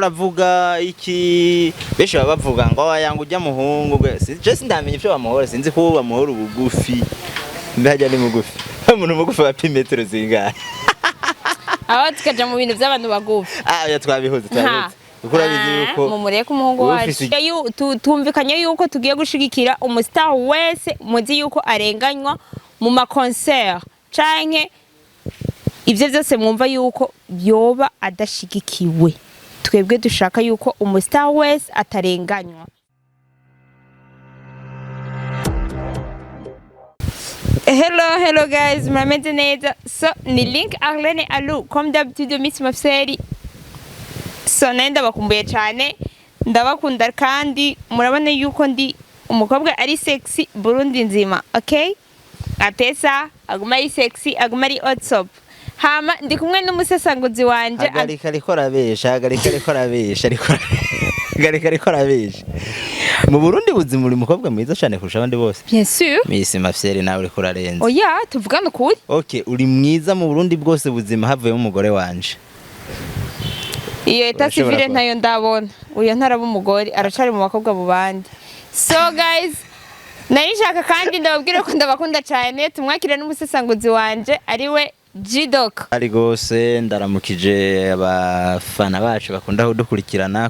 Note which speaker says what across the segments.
Speaker 1: Uravuga iki? Benshi baba bavuga ngo aya ngo ujya muhungu je sindamenya ivyo bamuhora, sinzi ko bamuhora ubugufi. Mbajya ni mugufi, umuntu mugufi bapima metero zingahe?
Speaker 2: Aho tukaja mu bintu by'abantu bagufi.
Speaker 1: Ah, oya, twabihuze, twabihuze, kuko urabizi yuko
Speaker 2: mumureke umuhungu
Speaker 1: wowe
Speaker 2: wacu. Tumvikanye yuko tugiye gushigikira umustar wese muzi yuko arenganywa mu ma concert canke ivyo vyose mwumva yuko yoba adashigikiwe. Twebwe dushaka yuko umustar wese atarenganywa. Hello, hello guys, murameze neza? So, ni Link Arlene Alu, comme d'habitude Miss Mafseri. So, naye ndabakumbuye cyane, ndabakunda kandi murabona yuko ndi umukobwa ari sexy Burundi nzima, okay? Atesa, aguma ari sexy, aguma ari hot soap. Hama ndi kumwe n'umusesanguzi wanje.
Speaker 1: Hagarika, ariko arabesha. Hagarika, ariko arabesha, ariko hagarika, ariko arabesha. Mu Burundi buzima uri umukobwa mwiza cyane kurusha abandi bose.
Speaker 2: Bien sûr.
Speaker 1: Miss Mafseri, nawe uriko urarenza.
Speaker 2: Oya, tuvugane ukuri.
Speaker 1: Okay, uri mwiza mu Burundi bwose buzima havuyemo umugore wanje.
Speaker 2: Iyo état
Speaker 1: Urashobora
Speaker 2: civile ntayo ndabona. Uyo ntaraba umugore, aracari mu bakobwa mu bandi. So guys, nari nshaka kandi ndababwira ko ndabakunda cyane. Tumwakire n'umusesanguzi wanje ariwe G-Doc.
Speaker 1: Ari gose ndaramukije abafana bacu bakunda kudukurikirana.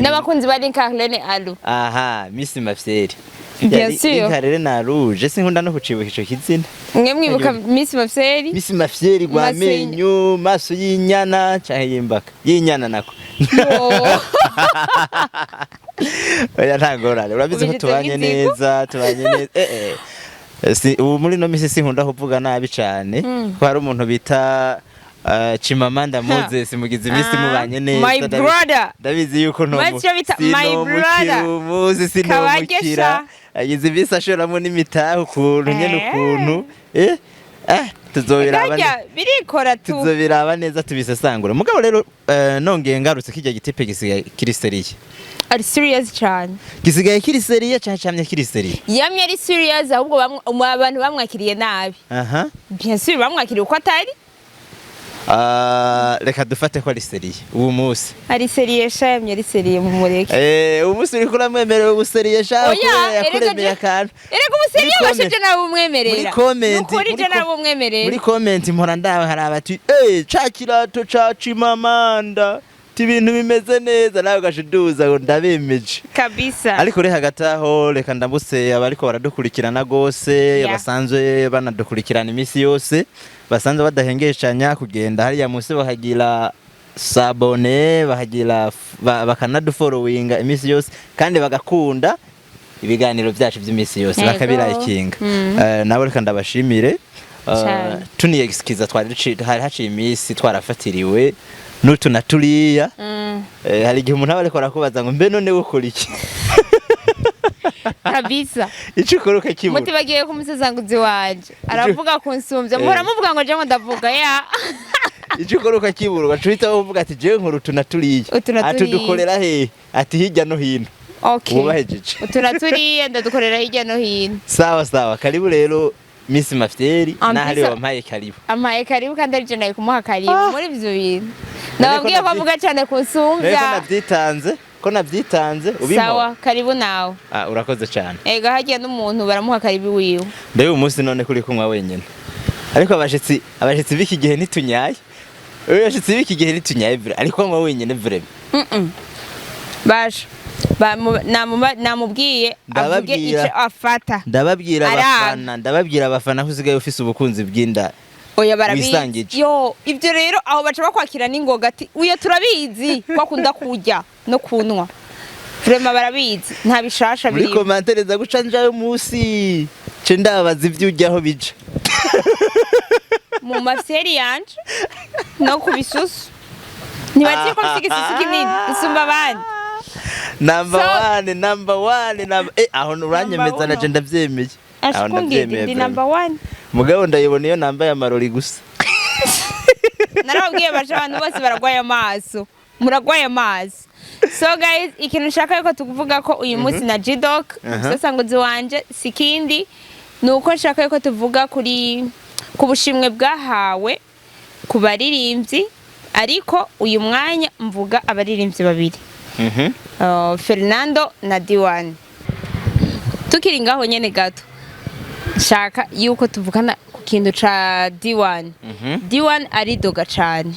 Speaker 2: N'abakunzi ba Link Arlene Alu.
Speaker 1: Aha, Miss Mafseri.
Speaker 2: Bien sûr.
Speaker 1: Rero na rouge sinkunda no kucibuka ico kizina.
Speaker 2: Mwe mwibuka Miss Mafseri?
Speaker 1: Miss Mafseri gwa menyo maso y'inyana canke y'imbaka y'inyana nako.
Speaker 2: Yo.
Speaker 1: Oya, nta ngorane, urabizi ko
Speaker 2: Ubijitse
Speaker 1: tubanye
Speaker 2: nk'inzigo.
Speaker 1: neza, tubanye neza. Si ubu muri no misi sinkunda kuvuga nabi cane, ko hari umuntu bita Chimamanda Moses mugize iminsi
Speaker 2: Ah,
Speaker 1: mubanye neza.
Speaker 2: my brother.
Speaker 1: Ndabizi yuko ntomu
Speaker 2: Maze icyo bita my brother.
Speaker 1: umuzi sinomukira.
Speaker 2: Kabagesha.
Speaker 1: Agize iminsi ashoramo n'imitahe ukuntu nyene, ukuntu tuzobiraba
Speaker 2: Harya birikora tu.
Speaker 1: Tuzobiraba neza tubisesangura. Mugabo rero nongeye ngarutse, kirya gitipe gisigaye kiri sérieux.
Speaker 2: Ari serious cyane.
Speaker 1: Gisigaye kiri sérieux canke camye kiri sérieux?
Speaker 2: Yamye ari serious, ahubwo abantu bamwakiriye nabi. Bien sûr, bamwakiriye uko atari.
Speaker 1: Ah, reka dufate ko ari sérieux ubu munsi.
Speaker 2: Ari sérieux sha, yamye ari sérieux, mu mureke.
Speaker 1: Ubu munsi uriko uramwemerera ubu sérieux sha?
Speaker 2: Oya,
Speaker 1: kubera
Speaker 2: erega
Speaker 1: yakuremeye akantu.
Speaker 2: Erega umusérieux
Speaker 1: Muri
Speaker 2: bashe je nawe umwemerera.
Speaker 1: Muri comment,
Speaker 2: Nukuri je nawe umwemerera.
Speaker 1: Muri comment mpora ndawe hari abati ca kirato ca Chimamanda, ti ibintu bimeze neza, nawe ugashiduza ngo ndabemeje.
Speaker 2: Kabisa.
Speaker 1: Ariko uri hagati aho, reka ndamutse abariko baradukurikirana gose, basanzwe banadukurikirana iminsi yose, basanzwe badahengeshanya kugenda hariya munsi bakagira s'abonner, bakagira bakanadufollowinga iminsi yose, kandi bagakunda ibiganiro byacu by'iminsi yose, bakabirayikinga. Nabo reka ndabashimire.
Speaker 2: Cane.
Speaker 1: Tuniyegisikiza, twari hari haciye iminsi twarafatiriwe n'utu na turiya. Hari igihe umuntu aba ariko arakubaza ngo mbe none ukora iki?
Speaker 2: Kabisa.
Speaker 1: Icyo ukora ukakibura.
Speaker 2: Mutibagiye ko umusesanguzi wanje aravuga kunsumbya, mpora muvuga ngo je ngo ndavuga ya.
Speaker 1: Icyo ukora ukakibura, ugaca uhita uvuga ati jewe nkora utu na turiya.
Speaker 2: Utu na
Speaker 1: Ati
Speaker 2: turiya.
Speaker 1: udukorera hehe? Ati hirya no hino.
Speaker 2: Okay.
Speaker 1: Wubahejeje.
Speaker 2: Utu na turiya ndadukorera hirya no hino.
Speaker 1: Sawa sawa, karibu rero Miss Mafyeri.
Speaker 2: En
Speaker 1: N'ahari
Speaker 2: plus-
Speaker 1: wampaye karibu.
Speaker 2: Ampaye karibu kandi ari je nawe kumuha karibu muri ivyo bintu. Nababwiye ko avuga cyane
Speaker 1: None ko
Speaker 2: kunsumbya.
Speaker 1: navyitanze, ko navyitanze ubimpa.
Speaker 2: Sawa, karibu nawe.
Speaker 1: Ah, urakoze cyane.
Speaker 2: Ega hagiye n'umuntu baramuha karibu wiwe.
Speaker 1: Mbega uyu munsi none kuri kunywa wenyine? Ariko abashitsi b'iki gihe ntitunyaye. Abashitsi b'iki gihe ntitunyaye vraiment, ariko anywa wenyine vraiment.
Speaker 2: Basha namubwiye avuge
Speaker 1: Ndababwira.
Speaker 2: icyo afata.
Speaker 1: Ndababwira
Speaker 2: Aranga.
Speaker 1: abafana, ndababwira abafana ko usigaye ufise ubukunzi bw'inda.
Speaker 2: Oya, barabizi.
Speaker 1: Wisangije.
Speaker 2: Yo, ibyo rero aho baca bakwakira n'ingoga ati uyo turabizi ko akunda kurya no kunywa. Vraiment barabizi, nta bishasha
Speaker 1: Muri
Speaker 2: birimo.
Speaker 1: commentaire za guca njayo munsi ce ndabaza ivyo ujyaho bija.
Speaker 2: Mu mafyeri yanje no ku bisusu, ntibazi ko mfite igisusu kinini gusumba abandi.
Speaker 1: Number
Speaker 2: So-
Speaker 1: one, number one, number aho uranyemeza.
Speaker 2: Number
Speaker 1: Naje
Speaker 2: uno.
Speaker 1: ndavyemeye aho.
Speaker 2: Ashikumbwira
Speaker 1: Ndavyemeye
Speaker 2: ndi
Speaker 1: vraiment.
Speaker 2: number one.
Speaker 1: Mugabo ndayibona iyo nambaye amarori gusa.
Speaker 2: Narababwiye baje, abantu bose baragwaye amaso, muragwaye amaso. So guys, ikintu nshaka yuko tuvuga ko uyu munsi na G-Doc, umusasanguzi wanje, si kindi, ni uko nshaka yuko tuvuga kuri ku bushimwe bwahawe ku baririmbyi. Ariko uyu mwanya mvuga abaririmbyi babiri, Fernando na D1. Tukiri ngaho nyene gato, nshaka yuko tuvugana ku kintu ca D1. D1 aridoga cane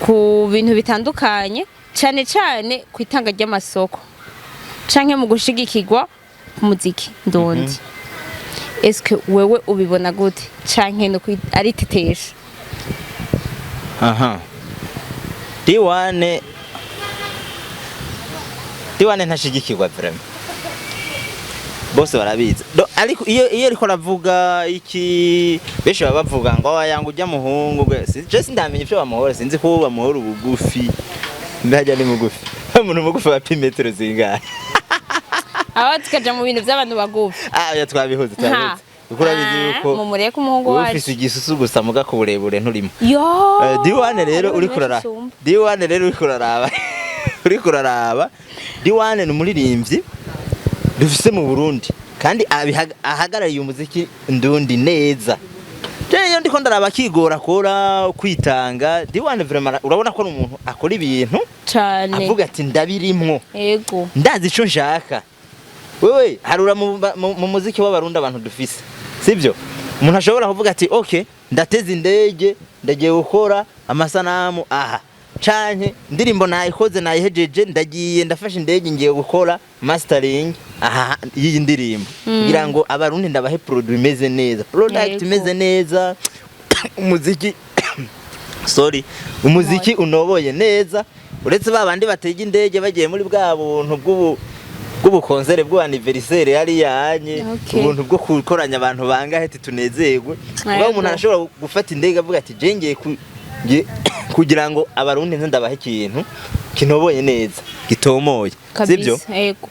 Speaker 2: ku bintu bitandukanye, cane cane ku itanga ry'amasoko canke mu gushigikirwa ku muziki ndundi. Eske wewe ubibona gute, canke no aritetesha?
Speaker 1: Aha, D1, D1 ntashigikirwa vraiment, bose barabizi. Ariko iyo ariko aravuga iki, benshi baba bavuga ngo aya ngo ujya muhungu je sindamenya ivyo bamuhora, sinzi ko bamuhora ubugufi. Mbajya ni mugufi, umuntu mugufi bapima metero zingahe?
Speaker 2: Aho tukaja mu bintu vy'abantu bagufi.
Speaker 1: Ah oya, twabihuze, twabihuze, kuko urabizi yuko
Speaker 2: mumureke umuhungu
Speaker 1: wowe
Speaker 2: wacu.
Speaker 1: Ufise igisusu gusa, muga ku burebure nturimo.
Speaker 2: Yo.
Speaker 1: D1 rero
Speaker 2: Hariho
Speaker 1: uri
Speaker 2: benshi
Speaker 1: kurara
Speaker 2: usumba.
Speaker 1: D1 rero uri kuraraba D1 ni umuririmbyi dufise mu Burundi kandi ahagarariye umuziki ndundi neza. Je iyo ndiko ndaraba akigora, akora kwitanga, D1 vraiment urabona ko ari umuntu akora ibintu
Speaker 2: cane
Speaker 1: avuga ati ndabirimwo, ndazi ico nshaka. Wewe harura mu muziki w'Abarundi abantu dufise, sibyo? Umuntu ashobora kuvuga ati okay, ndateze indege, ndagiye gukora amasanamu aha, canke indirimbo nayikoze nayihejeje, ndagiye ndafashe indege ngiye gukora mastering aha y'iyi ndirimbo kugira ngo Abarundi ndabahe produit imeze neza, product imeze neza, umuziki, sorry, umuziki unoboye neza. Uretse ba bandi batega indege bagiye muri bwa buntu bw'ubukonsere bw'anniversaire hariya hanye, ubuntu bwo gukoranya abantu bangahe ati tunezerwe. Ubwo umuntu arashobora gufata indege avuga ati je ngiye kugira ngo Abarundi nze ndabahe ikintu kinoboye neza, gitomoye, sibyo?
Speaker 2: Kabisa, yego.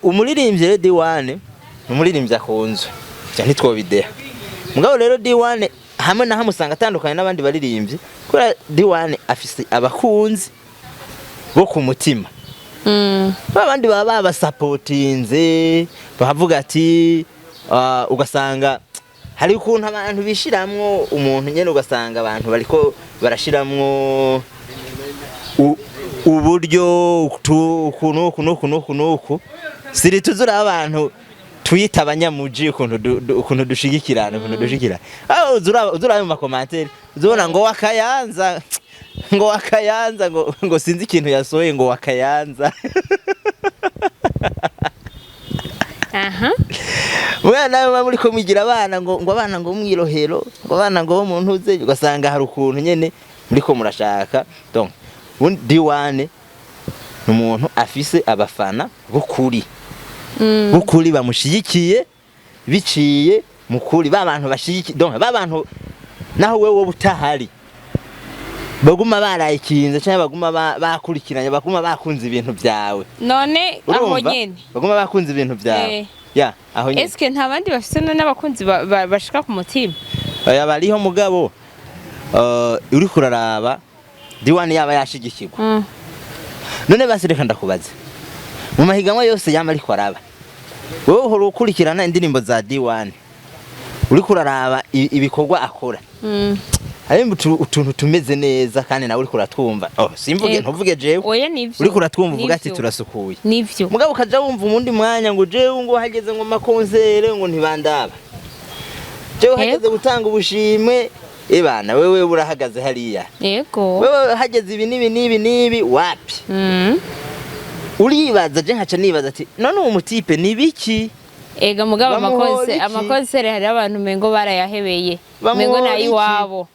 Speaker 1: Umuririmbyi rero D1 ni umuririmbyi akunzwe, ivyo ntitwobideha. Mugabo rero D1 hamwe na hamwe usanga atandukanye n'abandi baririmbyi, kubera D1 afise abakunzi bo ku mutima. Ba bandi baba babasapotinze, bavuga ati ugasanga hari ukuntu abantu bishiramwo umuntu nyene, ugasanga abantu bariko barashiramwo uburyo uku n'uku n'uku n'uku n'uku, siri tuzura abantu twita abanyamuji, ukuntu ukuntu dushigikirana, ukuntu dushigikirana. Ah, uzura mu ma commentaires uzubona ngo wakayanza, ngo wakayanza, ngo sinzi ikintu yasohoye, ngo wakayanza. Mwana nawe muba muriko mwigira abana, ngo abana ngo mwirohero, ngo abana ngo bo mu ntuze, ugasanga hari ukuntu nyene muriko murashaka. Donc ubundi D1 ni umuntu afise abafana b'ukuri, b'ukuri, bamushigikiye biciye mu kuri, ba bantu bashigikiye, donc ba bantu naho wewe woba utahari baguma barayikinze cyangwa baguma bakurikiranye, baguma bakunze ibintu byawe.
Speaker 2: None aho
Speaker 1: Urumva?
Speaker 2: nyene.
Speaker 1: Baguma bakunze ibintu byawe. Ya, aho nyene.
Speaker 2: Eske nta bandi bafise none abakunzi bashika ku mutima?
Speaker 1: Oya, bariho, mugabo uriko uraraba D1 yaba yashigikirwa. None basi reka ndakubaze, mu mahiganwa yose yama ariko araba, wowe uhora ukurikirana indirimbo za D1, uriko uraraba ibikorwa akora, harimo utuntu tumeze neza kandi nawe uriko uratwumva. Oh, simvuge, ntuvuge jewe.
Speaker 2: Oya, nivyo.
Speaker 1: Uriko uratwumva uvuga ati
Speaker 2: Nivyo.
Speaker 1: turasukuye.
Speaker 2: Nivyo.
Speaker 1: Mugabo ukaja wumva umundi mwanya ngo jewe ngo hageze ngo ma concert ngo ntibandaba, jewe hageze gutanga ubushimwe, ebana wewe urahagaze hariya, wewe hageze ibi n'ibi n'ibi n'ibi wapi. Uribaza, je nkaca nibaza ati none uwo mutipe ni biki?
Speaker 2: Ega mugabo
Speaker 1: Bamuhora iki?
Speaker 2: ama concert hari abantu mengo barayahebeye,
Speaker 1: Bamuhora
Speaker 2: mengo nayo
Speaker 1: iki?
Speaker 2: iwabo.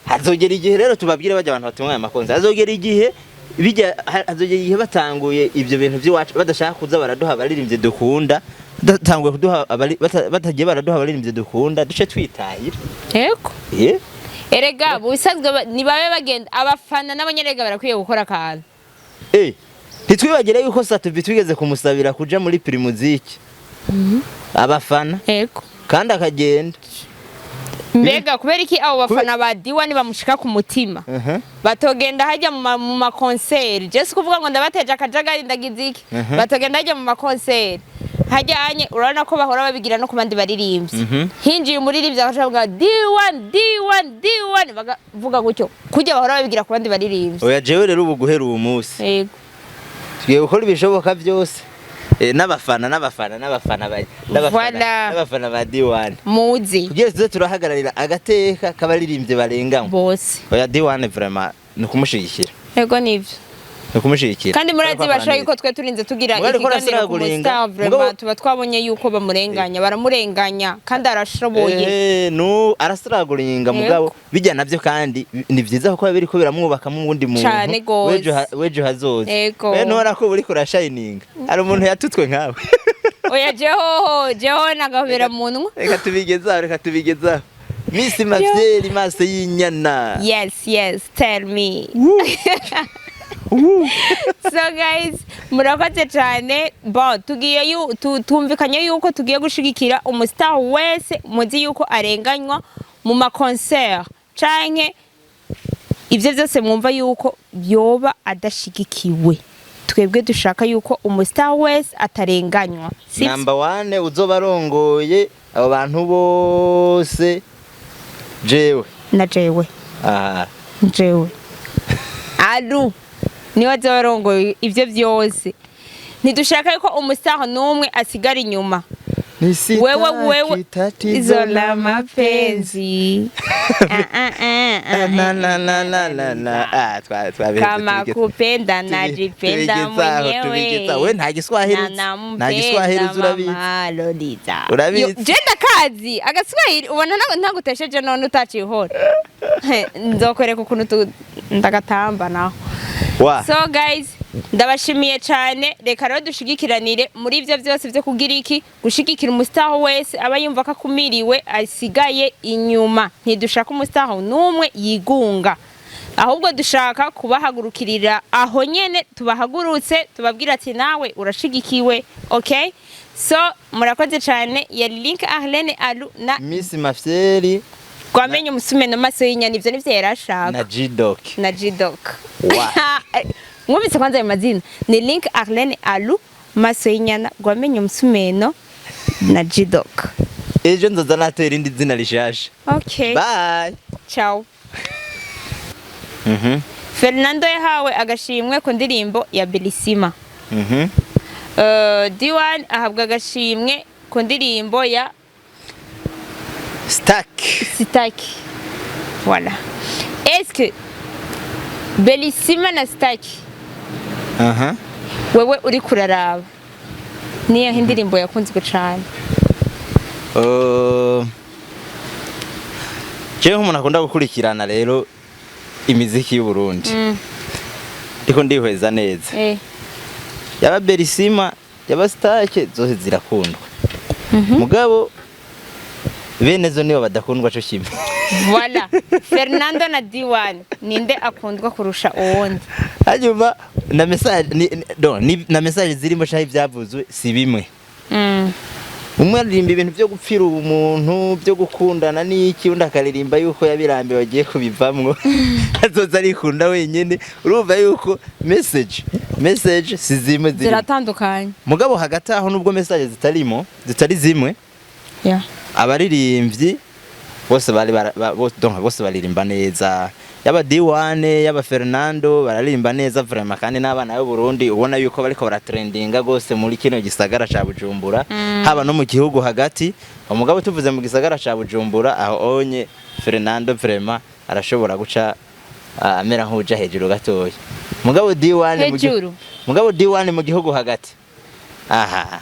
Speaker 1: Hazogera igihe rero tubabwire bajya abantu batunganya ama concert, hazogera igihe bijya, hazogera igihe batanguye ibyo bintu by'iwacu, badashaka kuza baraduha abaririmbyi dukunda, batanguye kuduha batagiye baraduha abaririmbyi dukunda, duce twitahira.
Speaker 2: Yego.
Speaker 1: Eh.
Speaker 2: Erega mu bisanzwe nibabe bagenda, abafana n'abanyerega barakwiye gukora akantu.
Speaker 1: Eh, ntitwibagire yuko Satubi twigeze kumusabira kuja muri Primusic, abafana, kandi akagenda.
Speaker 2: Mbega kubera iki abo bafana ba D1 bamushika ku mutima batogenda hajya mu ma concert? Je si kuvuga ngo ndabateje akajagari, ndagize iki. Batogenda hajya mu ma concert. Hajyanye urabona ko bahora babigira no ku bandi baririmbyi. Hinjiye umuririmbyi bagaca bavuga D1, D1, D1, bakavuga gutyo kujya bahora babigira ku bandi baririmbyi.
Speaker 1: Oya, jewe rero ubu guhera uwo munsi tugiye gukora ibishoboka byose. N'abafana
Speaker 2: Voilà.
Speaker 1: n'abafana ba D1
Speaker 2: Muzi.
Speaker 1: Kugira tuze turahagararira agateka k'abaririmbyi barenganywa.
Speaker 2: Bose.
Speaker 1: Oya, D1 vraiment ni ukumushigikira.
Speaker 2: Yego, nivyo.
Speaker 1: Ni ukumushigikira.
Speaker 2: Kandi murazi
Speaker 1: Kubera ko akora
Speaker 2: bashaka
Speaker 1: neza.
Speaker 2: yuko twe turinze tugira
Speaker 1: Mugabo ariko
Speaker 2: ikiganiro ku
Speaker 1: arasiraguringa.
Speaker 2: mustar,
Speaker 1: Mugabo-
Speaker 2: vraiment tuba twabonye yuko bamurenganya, baramurenganya kandi arashoboye.
Speaker 1: No arasiraguringa. Mugabo bijya navyo kandi ni vyiza kuko biriko biramwubakamo uwundi muntu
Speaker 2: Cane gose.
Speaker 1: w'ejo hazoza. Ntubona ko uriko urashininga, hari umuntu yatutwe nkawe.
Speaker 2: Oya, jeho jeho nagahobera munwa.
Speaker 1: Reka tubigezaho, reka tubigezaho. Miss Mafyeri, maso y'inyana.
Speaker 2: Yes, tell me. So guys, murakoze cyane. Bon, tugiye tumvikanye yuko tugiye gushigikira umustar wese muzi yuko arenganywa mu ma concert canke ibyo byose mwumva yuko yoba adashigikiwe. Twebwe dushaka yuko umustar wese atarenganywa. Sivyo?
Speaker 1: Number one uzoba arongoye abo bantu bose, jewe.
Speaker 2: Na jewe.
Speaker 1: Aha.
Speaker 2: Jewe aru niwe azoba arongoye ibyo byose. Ntidushaka yuko umustar n'umwe asigara inyuma. Wewe, wewe, tatizo la mapenzi. Ah, ah, ah, ah,
Speaker 1: Na na na na na na, ah, twabiheze.
Speaker 2: Kama kupenda najipenda mwenyewe.
Speaker 1: We nta Giswahili
Speaker 2: Na
Speaker 1: uzi.
Speaker 2: nampenda
Speaker 1: Nta Giswahili uzi, urabizi.
Speaker 2: mama Lolita.
Speaker 1: Urabizi.
Speaker 2: Yo, je ndakazi agaswahili, ubona ntagutesheje none utacihora. Nzokwereka ukuntu ndagatamba naho.
Speaker 1: Wa.
Speaker 2: So guys, ndabashimiye cyane. Reka rero dushigikiranire muri ibyo byose byo kugira iki, gushigikira umustar wese aba yumva ko akumiriwe, asigaye inyuma. Ntidushaka umustar n'umwe yigunga, ahubwo dushaka kubahagurukirira aho nyene tubahagurutse, tubabwira ati nawe urashigikiwe. Okay, so murakoze cyane. Yari Link Arlene Alu na
Speaker 1: Miss Mafyeri.
Speaker 2: Rwamenye umusumeno maso y'inyana, ivyo nivyo yarashaka.
Speaker 1: Na G-Doc.
Speaker 2: Na G-Doc.
Speaker 1: Wa.
Speaker 2: Mwumvise kwanza ayo mazina ni Link Arlene Alu, maso y'inyana, Rwamenye umusumeno na G-Doc.
Speaker 1: Ejo nzoza natera indi zina rishasha.
Speaker 2: Okay.
Speaker 1: Bye.
Speaker 2: Ciao. Fernando yahawe agashimwe ku ndirimbo ya Belisima. D1 ahabwa agashimwe ku ndirimbo ya
Speaker 1: Stack.
Speaker 2: Sitaki. Voilà. Est-ce que Belisima na Sitaki, wewe uri kuraraba, niyo indirimbo yakunzwe cyane?
Speaker 1: Jewe nk'umuntu akunda gukurikirana rero imiziki y'u Burundi, ndiko ndihweza neza, yaba Berisima, yaba Stake, zose zirakundwa, mugabo bene zo nibo badakundwa co kimwe.
Speaker 2: Voilà. Fernando na D1, ninde akundwa kurusha uwundi?
Speaker 1: Hanyuma na message ni, na message zirimo canke ivyavuzwe si bimwe. Umwe aririmba ibintu byo gupfira umuntu, byo gukundana n'iki, undi akaririmba yuko yabirambiwe, agiye kubivamwo, azoza arikunda wenyene. Urumva yuko message si zimwe zirimo.
Speaker 2: Ziratandukanye.
Speaker 1: Mugabo hagati aho, nubwo message zitarimo zitari zimwe, abaririmbyi bose bari bose, donc bose baririmba neza, yaba D1, yaba Fernando, bararirimba neza vraiment. Kandi n'abana b'u Burundi ubona yuko bariko baratrendinga gose muri kino gisagara ca Bujumbura, haba no mu gihugu hagati. Umugabo tuvuze mu gisagara ca Bujumbura, aho onye Fernando vraiment arashobora guca amera nk'uja hejuru gatoya. Mugabo D1 mu
Speaker 2: Hejuru.
Speaker 1: Mugabo D1 mu gihugu hagati aha,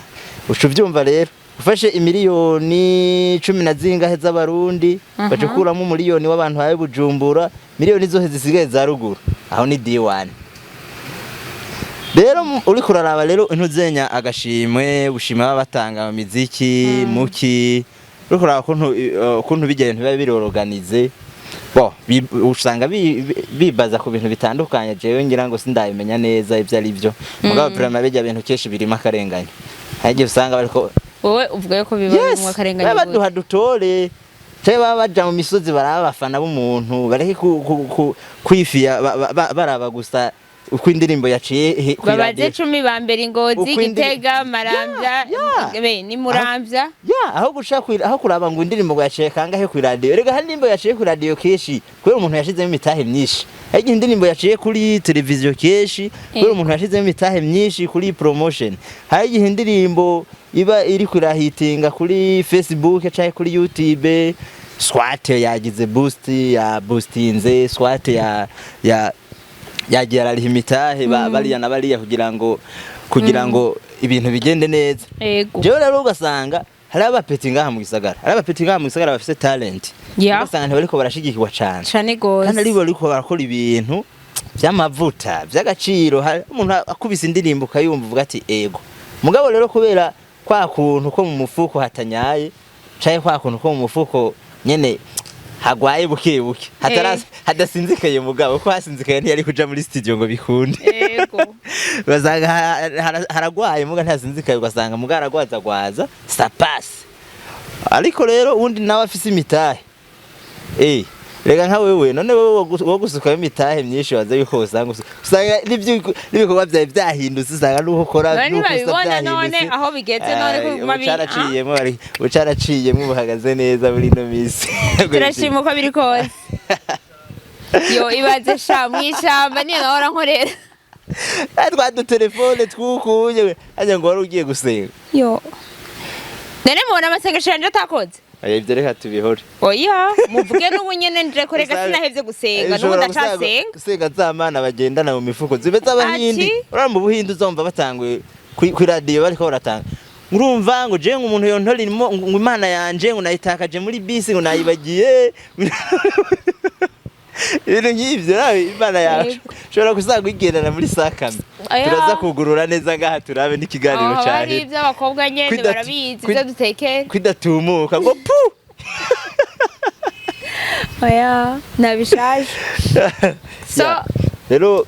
Speaker 1: uca uvyumva rero, ufashe imiliyoni cumi na zingahe z'abarundi, baca ukuramo umuliyoni w'abantu bawe Bujumbura, miliyoni zose zisigaye za ruguru, aho ni D1. Rero uriko uraraba rero intuzenya agashimwe bushima baba batanga mu miziki muki, uriko uraraba ukuntu bijya ibintu biba biroroganize bo usanga bibaza ku bintu bitandukanye. Jewe ngira ngo sindabimenya neza ibyo ari byo, mugabo vraiment bijya bintu kenshi birimo akarengane. Hari igihe usanga bariko
Speaker 2: Wowe uvuga yuko biba
Speaker 1: Yes,
Speaker 2: birimwo akarengane
Speaker 1: baba
Speaker 2: gute?
Speaker 1: baduha dutore canke baba baja mu misozi baraba abafana b'umuntu, bareke kwifiya baraba gusa. Uko indirimbo yaciye
Speaker 2: Babaze
Speaker 1: kw'iradiyo.
Speaker 2: 10 ba mbere, Ngozi,
Speaker 1: Uko
Speaker 2: Gitega, Maramvya,
Speaker 1: Ya, ya.
Speaker 2: be ni Muramvya.
Speaker 1: Ya, aho guca aho kuraba ngo indirimbo ngo yaciye kangahe ku radio. Erega hari indirimbo yaciye ku radio kenshi kubera umuntu yashizemo imitahe myinshi, hari igihe indirimbo yaciye kuri televiziyo kenshi kubera umuntu yashizemo imitahe myinshi kuri promotion, hari igihe indirimbo iba iri kurahitinga kuri Facebook canke kuri YouTube, soit yagize boost, ya boostinze, soit ya yagiye arariha imitahe bariya na bariya kugira ngo ibintu bigende neza. Jewe rero ugasanga hari abapeti ngaha mu gisagara, hari abapeti ngaha mu gisagara bafise talent, ugasanga ntibariko barashigikirwa cane,
Speaker 2: Cane gose.
Speaker 1: kandi aribo bariko barakora ibintu vy'amavuta vy'agaciro. Hari umuntu akubise indirimbo ukayumva uvuga ati ego. Mugabo rero kubera kwa kuntu ko mu mufuko hatanyaye, canke kwa kuntu ko mu mufuko nyene hagwaye buke buke, hadasinzikaye, mugabo ko hasinzikaye ntiyari kuja muri studio ngo bikunde. Ugasanga haragwaye muga ntasinzikaye, ugasanga muga aragwazagwaza, ça passe. Ariko rero uwundi nawe afise imitahe, rega nka wewe none wewe wo gusukayo imitahe myinshi, waza yuko usanga n'ibikorwa vyawe vyahindutse, usanga n'uko ukora
Speaker 2: None
Speaker 1: n'uko usa
Speaker 2: ntibabibona none
Speaker 1: vyahindutse.
Speaker 2: aho bigeze none ko biguma
Speaker 1: Ucaraciyemwo, buhagaze neza muri ino misi.
Speaker 2: Turashima uko biri kose. Yo, ibaze sha, mw'ishamba niyo nahora nkorera.
Speaker 1: Twa dutelefone twukunye hajya ngo wari ugiye gusenga.
Speaker 2: Yo, none mubona amasengesho yanje atakoze?
Speaker 1: Oya, ivyo reka tubihore.
Speaker 2: Oya, muvuge n'ubu nyene nje kureka, sinahevye gusenga, n'ubu
Speaker 1: Ushobora
Speaker 2: ndacasenga.
Speaker 1: Gusenga za mana bagendana mu mifuko zibe z'abahindi.
Speaker 2: Ati?
Speaker 1: Urabona mu Buhindi uzumva batanguye kw'iradiyo bariko baratanga, urumva ngo je ngo umuntu yontora ngo imana yanje ngo nayitakaje muri bisi, ngo nayibagiye, ibintu nk'ivyo. Nawe imana yawe ushobora gusanga uyigendana muri sakame.
Speaker 2: Oya.
Speaker 1: Turaza kugurura neza ngaha turabe n'ikiganiro
Speaker 2: Aho hari
Speaker 1: cahera.
Speaker 2: ivy'abakobwa nyene barabizi ivyo dutekera.
Speaker 1: Kwidatumuka ngo pu.
Speaker 2: Oya, nabishaje so.
Speaker 1: Yeah. Rero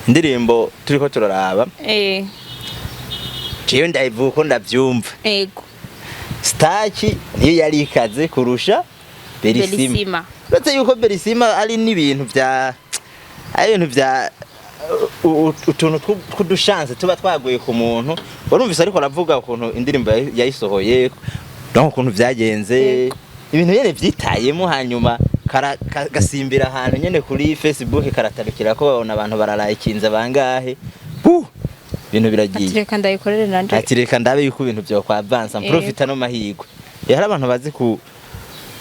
Speaker 1: indirimbo turiko turaraba, jewe ndayivuga uko ndavyumva. Staki niyo yari ikaze kurusha Berisima.
Speaker 2: Belisima.
Speaker 1: Uretse yuko Berisima ari n'ibintu vya ari ibintu vya utuntu tw'udushanse tuba twaguye ku muntu. Warumvise ariko aravuga ukuntu indirimbo yayisohoye, donc ukuntu vyagenze, ibintu nyene vyitayemo, hanyuma gasimbira ahantu nyene kuri Facebook, karatarukira ko babona abantu bararayikinze bangahe, buh, ibintu biragiye.
Speaker 2: Ati reka ndayikorere nanje.
Speaker 1: Ati reka ndabe yuko ibintu vyo kwa advance mprofita no mahirwe. Hari abantu bazi ku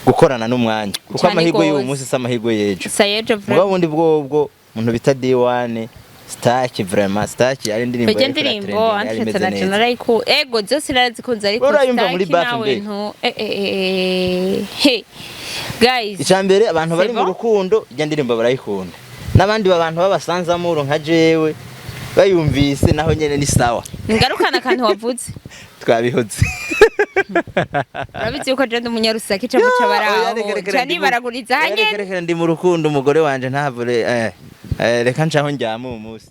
Speaker 1: gukorana n'umwanya, kuko
Speaker 2: Cane
Speaker 1: amahirwe y'uyu
Speaker 2: gose.
Speaker 1: munsi si amahirwe y'ejo.
Speaker 2: Sayejo.
Speaker 1: Mugabo bundi bwobwo umuntu bita D1 Staki, vraiment Staki ari indirimbo
Speaker 2: Ujya
Speaker 1: yariko
Speaker 2: ndirimbo
Speaker 1: iratrendinga, yari
Speaker 2: antretse
Speaker 1: imeze
Speaker 2: na
Speaker 1: neza.
Speaker 2: narayiku ego zose narazikunze, ariko
Speaker 1: Urayumva muri
Speaker 2: Staki
Speaker 1: bafu
Speaker 2: nawe
Speaker 1: mbere?
Speaker 2: ntu he guys.
Speaker 1: Icya mbere, abantu bari
Speaker 2: C'est
Speaker 1: mu
Speaker 2: bon?
Speaker 1: rukundo ijya ndirimbo barayikunda, n'abandi bantu b'abasanzamuro nka jewe bayumvise naho nyene ni sawa.
Speaker 2: Ngarukana akantu wavuze.
Speaker 1: Twabihoze.
Speaker 2: Urabizi yuko je ndi umunyarusaki, ico muca baraho ca nibaraguriza
Speaker 1: Oya,
Speaker 2: hanyene.
Speaker 1: reka, reka, ndi mu rukundo, umugore wanje ntahavure, reka ncaho ndyama uyu munsi.